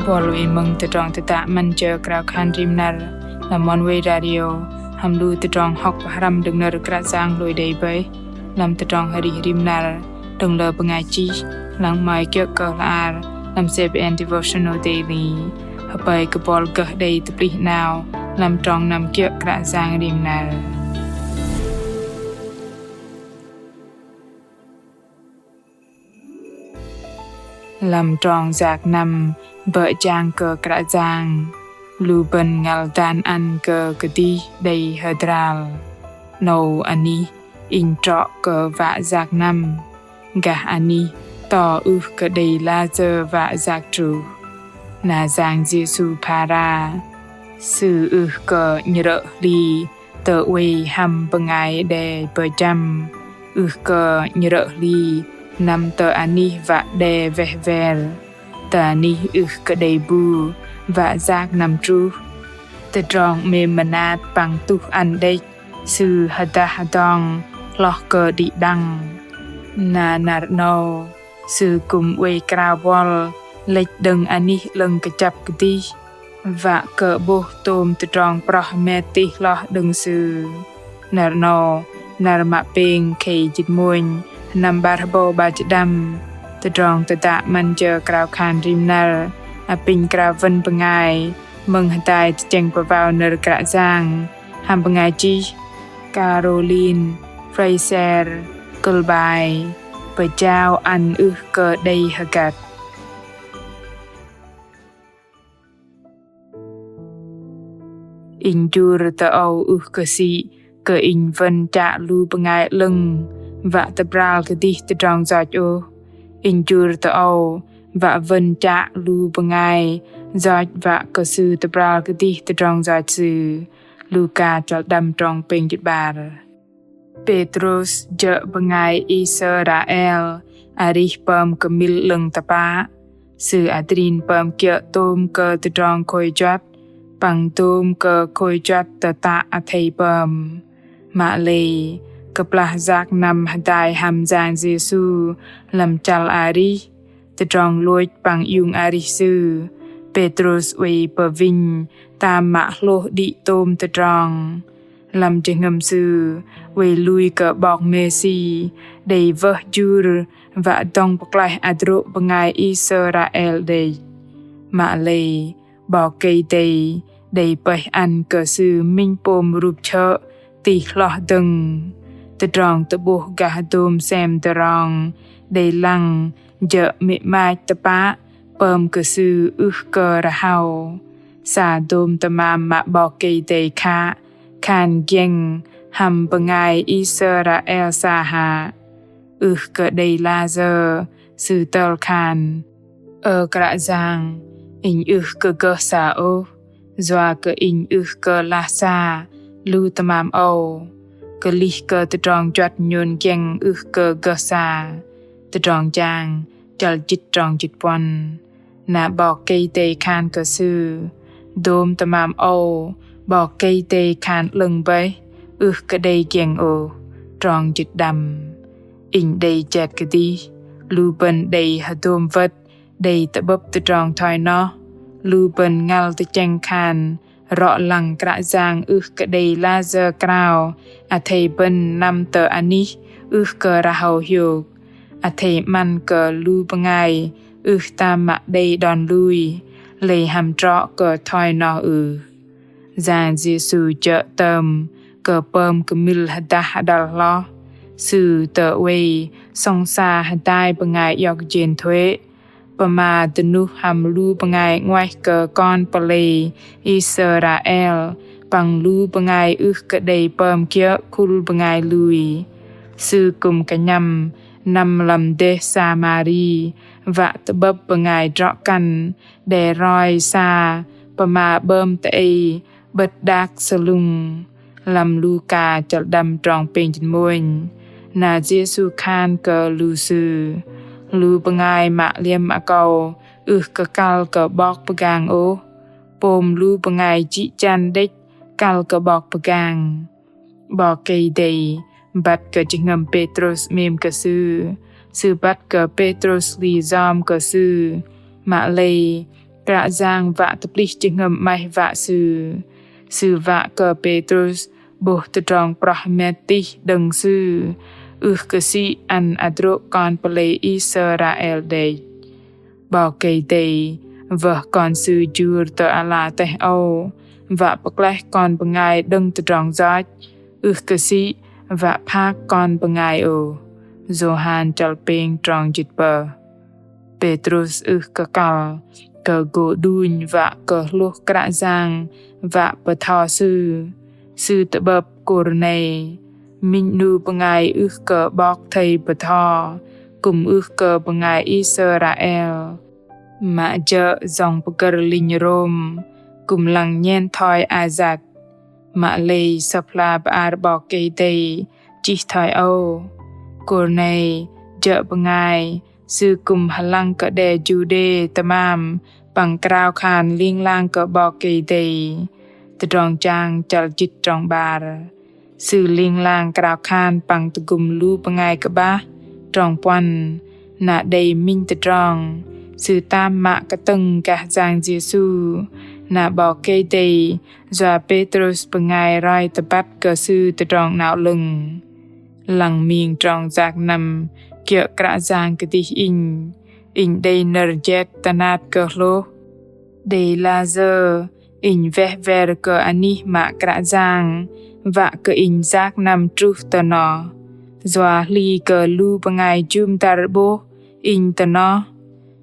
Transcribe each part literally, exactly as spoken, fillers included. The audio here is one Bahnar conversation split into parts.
Bol wei mơ̆ng tơdrong tơdă 'Măn jơ krao khan rim năr lăm Oneway Radio hăm lu tơdrong hŏk pơhrăm đơ̆ng nơ̆r Kră Yang lui đei bơih lăm tơdrong arih rim năr đơ̆ng lơ bơngai chih lăng 'mơ̆i kiơ̆ kơ hla ar lăm CBN Devotional Daily. Hơpơi kơ bol gơh đei tơplih 'nao lăm trong năm kiơ̆ Kră Yang rim năr. Lăm trong yak năm bơ̆ jang kơ Kră Yang, lu bơ̆n ngăl dan ăn kơ kơdih đei hơdral. 'Nâu anih inh trŏ kơ wă yak năm, gah anih to ưh kơ đei layơ wă yak truh. Na Yang Yêsu phara, Sư ưh kơ nhrơ̆ hli tơ oei hăm bơngai đe pơjăm, ưh kơ nhrơ̆ hli năm tơ anih wă đe weh wer, tơ anih ưh kơ đei bu wă yak năm truh. Tơdrong 'mêm mơnat păng tuh ăn đĕch, Sư hơdah hơdong hloh kơ đĭ đăng. Na năr 'nâu, Sư kư̆m oei krao bol lĕch đơ̆ng anih 'lơ̆ng kơjăp kơdih, wă kơ 'bôh tôm tơdrong proh hơmet tih hloh đơ̆ng Sư. Năr 'nâu, năr mă pêng khei jĭt mônh, sơnăm 'bar hơbâu 'bar jĭt đăm. Tơdrong tơdă 'Măn jơ krao khan rim năr apinh krao wơ̆n bơngai mơ̆ng hơdai tơchĕng pơwao nơ̆r Kră Yang hăm bơngai chih Caroline Fraser, kơ̆l bai: Pơjao ăn ưh kơ đei hơgăt. Inh jur tơ âu ưh kơ sĭ kơ inh wơ̆n chă lu bơngai 'lơ̆ng wă tơbral kơdih tơdrong yoch ôh. Inh jur tơ âu wă wơ̆n chă lu bơngai yoch wă kơ sư tơbral kơdih tơdrong yoch sư. Luka chăl đăm trong pêng jĭt 'bar. Pêtrôs jơ̆ bơngai Israel arih pơm kơmil 'lơ̆ng tơpă. Sư adrin pơm kiơ̆ tôm kơ tơdrong khôi juăt păng tôm kơ khôi juăt tơtă athei pơm. Mă lei, kơplah yak năm hơdai hăm Yang Yêsu lăm chăl arih, tơdrong lôch păng iung arih Sư, Pêtrôs oei pơwinh tam mă hlôh đĭ tôm tơdrong. Lăm jơhngơ̆m sư oei lui kơ 'Bok Mêsi đei wơh jur wă dŏng pơklaih hơdrô̆ bơngai Israel đĕch. Mă lei, 'Bok Kei-Dei đei pơih ăn kơ sư minh pôm rup chơ̆ tih hloh dơ̆ng. Tơdrong tơ'bôh gah dôm sem tơdrong đei lăng jơ̆ mĭ 'mach tơpă pơm kơ sư ưh kơ rơhao. Sa dôm tơmam mă 'Bok Kei-Dei khă khan giĕng hăm bơngai Israel sa hă? Ưh kơ đei layơ sư tơl khan: Ơ Kră Yang, inh ưh kơ gơh sa ôh, yua kơ inh ưh kơ lah sa lu tơmam âu. Kơlih kơ tơdrong juăt nhôn giĕng ưh kơ gơh sa. Tơdrong Jang chăl jĭt trong jĭt puăn. Na 'Bok Kei-Dei khan kơ sư: Dôm tơmam âu 'Bok Kei-Dei khan 'lơ̆ng bơih, ưh kơ đei giĕng ôh. Trong jĭt đăm. Inh đei jet kơdih, lu bơ̆n đei hơdôm wơ̆t đei tơ'bơ̆p tơdrong thoi noh. Lu bơ̆n ngăl tơchĕng khan rŏ lăng Kră Yang ưh kơ đei layơ krao athei bơ̆n năm tơ anih ưh kơ rơhao hiôk. Athei 'măn kơ lu bơngai ưh tam mă đei đon lui, lei hăm trŏ kơ thoi noh ưh? Yang Yêsu jơ̆ tơm kơ pơm kơmil hơdah hơdăl hloh. Sư tơ oei sŏng sa hơdai bơngai iŏk jên thuê̆, pơma dơnuh hăm lu bơngai 'nguaih kơ kon pơlei Israel păng lu bơngai ưh kơ đei pơm kiơ̆ khul bơngai lui. Sư kư̆m kơnhăm năm lăm dêh Samari wă tơ'bơ̆p bơngai drŏ kăn đe roi sa pơma 'bơm tơ ei 'bơ̆t đak sơlŭng. Lăm Luka chăl đăm trong pêng jĭt mônh. Na Yêsu khan kơ lu sư: Lu bơngai mă liĕm akâu ưh kơ kăl kơ 'bok pơgang ôh, pôm lu bơngai jĭ jăn đĕch kăl kơ 'bok pơgang. 'Bok Kei-Dei băt kơ jơhngơ̆m Pêtrôs 'mêm kơ Sư. Sư băt kơ Pêtrôs hli yom kơ Sư. Mă lei, Kră Yang wă tơplih jơhngơ̆m 'maih wă Sư. Sư wă kơ Pêtrus 'bôh tơdrong proh hơmet tih đơ̆ng Sư, ưh kơ sĭ ăn hơdrô̆ kon pơlei Israel đĕch. 'Bok Kei-Dei wơh Kon Sư jur tơ ala teh âu, wă pơklaih kon bơngai đơ̆ng tơdrong yoch, ưh kơ sĭ wă phak kon bơngai ôh. Yôhan chăl pêng trong jĭt pơh. Pêtrus ưh kơ kăl kơ gô đunh wă kơ hlôh Kră Yang wă bơtho sư. Sư tơ'bơ̆p Kôrnei, minh 'nu bơngai ưh kơ 'bok thây bơtho, kư̆m ưh kơ bơngai Israel, mă jơ̆ yŏng pơgơ̆r linh Rôm, kư̆m lăng nhen thoi ayăt. Mă lei Sơ̆p hla bơar 'Bok Kei-Dei chih thoi âu: Kôrnei jơ̆ bơngai, sư kư̆m hơlăng kơ đe Juđê tơmam păng krao khan ling lang kơ 'Bok Kei-Dei. Tơdrong Jang chăl jĭt trong 'bar. Sư ling lang krao khan păng tơgŭm lu bơngai kơ'bah trong puăn, na đei minh tơdrong, sư tam mă kơtơ̆ng gah Yang Yêsu, na 'Bok Kei-Dei yua Pêtrus bơngai roi tơbăt kơ sư Tơdrong 'Nao 'Lơ̆ng. Lăng ming trong yak năm kiơ̆ Kră Yang kơdih inh, inh đei nơ̆r jet tơnat kơ hlôh. Đei layơ inh weh wer kơ anih mă Kră Yang wă kơ inh yak năm truh tơ noh, yua hli kơ lu bơngai jŭm dăr 'bôh inh tơ noh.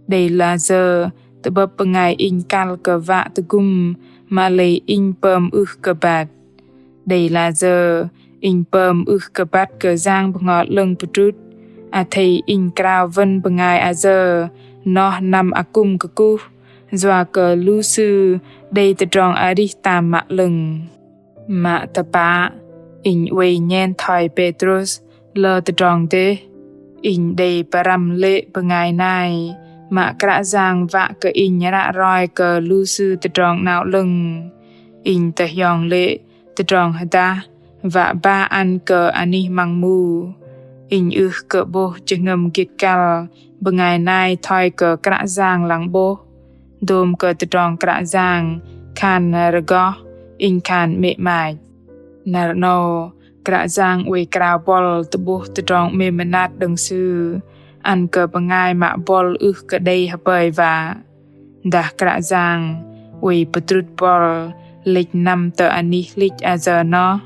Đei layơ tơ'bơ̆p bơngai inh kăl kơ wă tơgŭm, mă lei inh pơm ưh kơ băt. Đei layơ inh pơm ưh kơ băt kơ Yang Bơhngol 'Lơ̆ng pơdrŭt, athei inh krao wơ̆n bơngai ayơ noh năm akŭm kơkuh, yua kơ lu sư đei tơdrong arih tam mă 'lơ̆ng. Mă tơpă, inh oei nhen thoi Pêtrus lơ tơdrong dêh. Inh đei pơrăm lê̆ bơngai nai mă Kră Yang wă kơ inh ră roi kơ lu sư Tơdrong 'Nao 'Lơ̆ng. Inh tơhiong lê̆ tơdrong hơdah wă ba ăn kơ anih măng mu. Inh ưh kơ 'bôh jơhngơ̆m gĭt kăl bơngai nai thoi kơ Kră Yang lăng 'bôh. Dôm kơ tơdrong Kră Yang khan rơgoh, inh khan 'mê̆ 'mach. Năr 'nâu, Kră Yang oei krao buăl tơ'bôh tơdrong 'mêm mơnat đơ̆ng Sư ăn kơ bơngai mă buăl ưh kơ đei hơpơi wă. Dah Kră Yang oei pơdrŭt buăl lĕch năm tơ anih hlĭch ayơ noh,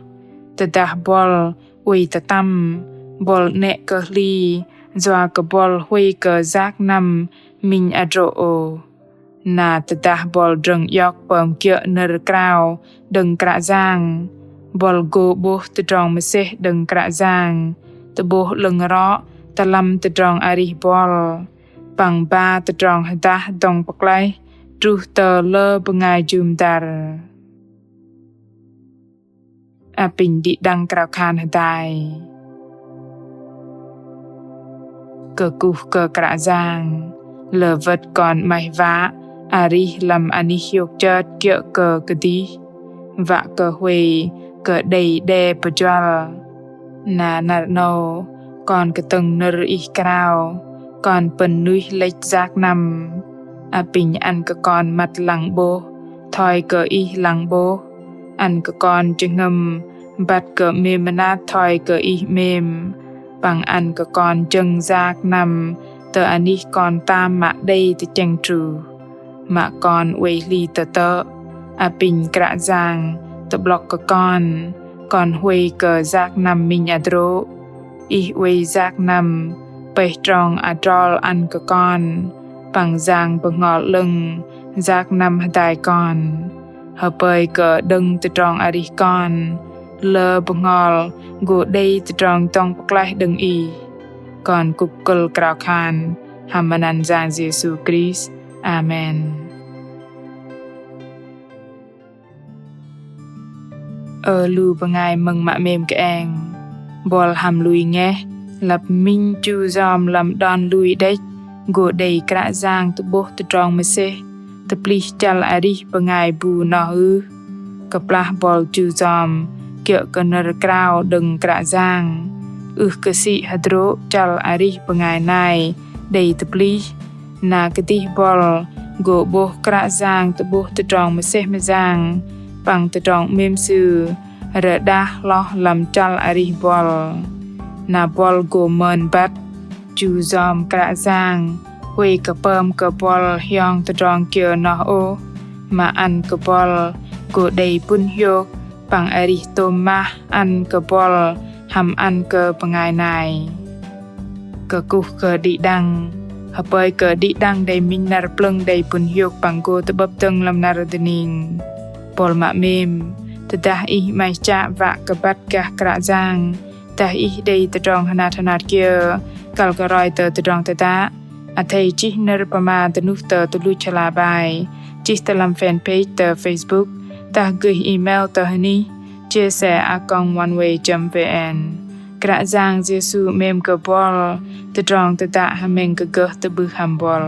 tơdah buăl oei tơtăm, buăl 'nĕ kơ hli, yua kơ buăl huay kơ yak năm minh hơdrô̆ ôh. Na tơdah buăl drơ̆ng iŏk pơm kiơ̆ nơ̆r krao đơ̆ng Kră Yang, buăl gô 'bôh tơdrong mơsêh đơ̆ng Kră Yang, tơ'bôh 'lơ̆ng rŏ tơ lăm tơdrong arih buăl, păng ba tơdrong hơdah dŏng pơklaih truh tơ lơ bơngai jŭm dăr. Apinh đĭ đăng krao khan hơdai. Kơkuh kơ Kră Yang, lơ wơ̆t kon 'maih wă arih lăm anih hiôk chơt kiơ̆ kơ kơdih, wă kơ huay kơ đei đe pơjuăl. Na năr 'nâu, kon kơtơ̆ng nơ̆r Ih krao, kon pơ̆n nuih lĕch yak năm. Apinh ăn kơ kon măt lăng 'bôh thoi kơ Ih lăng 'bôh. Ăn kơ kon jơhngơ̆m băt kơ 'mêm mơnat thoi kơ Ih 'mêm. Păng ăn kơ kon jơ̆ng yak năm tơ anih kon tam mă đei tơchĕng truh. Mă kon oei hli tơtơ̆, apinh Kră Yang tơ'blŏk kơ kon, kon huay kơ yak năm minh hơdrô̆. Ih oei yak năm pơih trong adrol ăn kơ kon, păng Yang Bơhngol 'Lơ̆ng yak năm hơdai kon. Hơpơi kơ đơ̆ng tơdrong arih kon, lơ bơhngol gô đei tơdrong dŏng pơklaih đơ̆ng Ih. Kon kŭk kơ̆l krao khan hăm măt anăn Yang Yêsu Krist. Amen. Ơ lu bơngai mơ̆ng mă 'mêm kơeng, buăl hăm lui ngeh, lăp minh chu yom lăm đon lui đĕch, gô đei Kră Yang tơ'bôh tơdrong mơsêh, tơplih chăl arih bơngai bu noh ưh? Kơplah buăl chu yom kiơ̆ kơ nơ̆r krao đơ̆ng Kră Yang, ưh kơ sĭ hơdrô̆ chăl arih bơngai nai đei tơplih, na kơdih buăl gô 'bôh Kră Yang tơ'bôh tơdrong mơsêh mơyang păng tơdrong 'mêm Sư rơđah hloh lăm chăl arih buăl. Na buăl gô mơn băt chu yom Kră Yang huay kơ pơm kơ buăl hiong tơdrong kiơ noh ôh, mă ăn kơ buăl gô đei pŭn hiôk păng arih tôm mah ăn kơ buăl hăm ăn kơ bơngai nai. Kơkuh kơ đĭ đăng, hơpơi kơ đĭ đăng đei minh năr plơ̆ng đei pŭn hiôk păng gô tơ'bơ̆p dơ̆ng lăm năr dơning. Buăl mă 'mêm, tơdah ih 'maih chă wă kơ băt gah Kră Yang, dah ih đei tơdrong hơnat hơnat kiơ kăl kơ roi tơ tơdrong tơdă, athei chih nơ̆r pơma dơnuh tơ tơluch hla bơar, chih tơ lăm fanpage tơ Facebook, dah gơih email tơ hơnih chia sẻ a còng oneway chấm vn. Kră Yang Yêsu 'mêm kơ buăl, tơdrong tơdă hơmĕng kơ gơh tơ'bưh hăm buăl.